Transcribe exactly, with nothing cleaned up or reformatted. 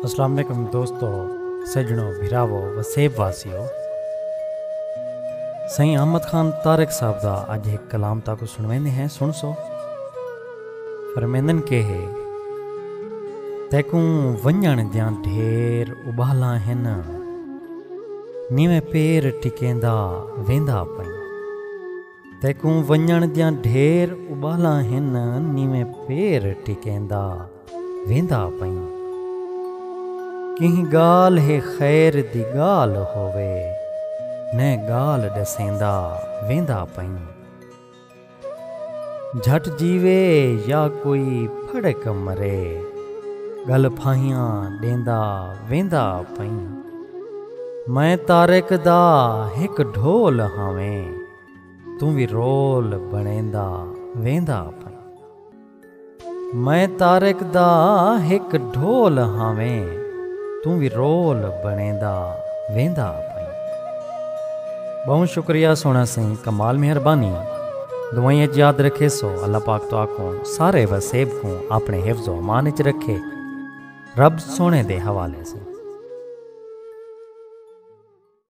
السلام علیکم دوستو، سڄݨو، بھراوو، وسیب واسیو۔ سئیں احمد خان طارق صاحب دا اڄ ہک کلام تہاکوں سݨویندے ہیں، سݨسو۔ فرمیندن کہ ہے، تیکوں ونڄݨ دیاں ڈھیر اٻالاں ہن، نیویں پیر ٹکیندا ویندا پئیں۔ تیکوں ونڄݨ دیاں ڈھیر اٻالاں ہن، نیویں پیر ٹکیندا ویندا پئیں۔ کہیں ڳالھ ہے خیر دی ڳالھ ہووے، نئیں ڳالھ ݙسیندا ویندا پئیں۔ جھٹ جیوے یا کوئی پھڑک مرے، ڳل پھاہیاں ݙیندا ویندا پئیں۔ میں طارق دا ہک ڈھول ہاویں، توں وی رول بݨیندا ویندا پئیں۔ میں طارق دا ہک ڈھول ہاویں، توں وی رول بݨیندا ویندا پئیں۔ ٻہوں شکریہ سوہݨا سئیں، کمال مہربانی۔ دعائیں اچ یاد رکھیسو، اللہ پاک تہاکوں سارے وسیب کوں اپݨے حفظ و امان اچ رکھے۔ رب سوہݨے دے حوالے سئیں۔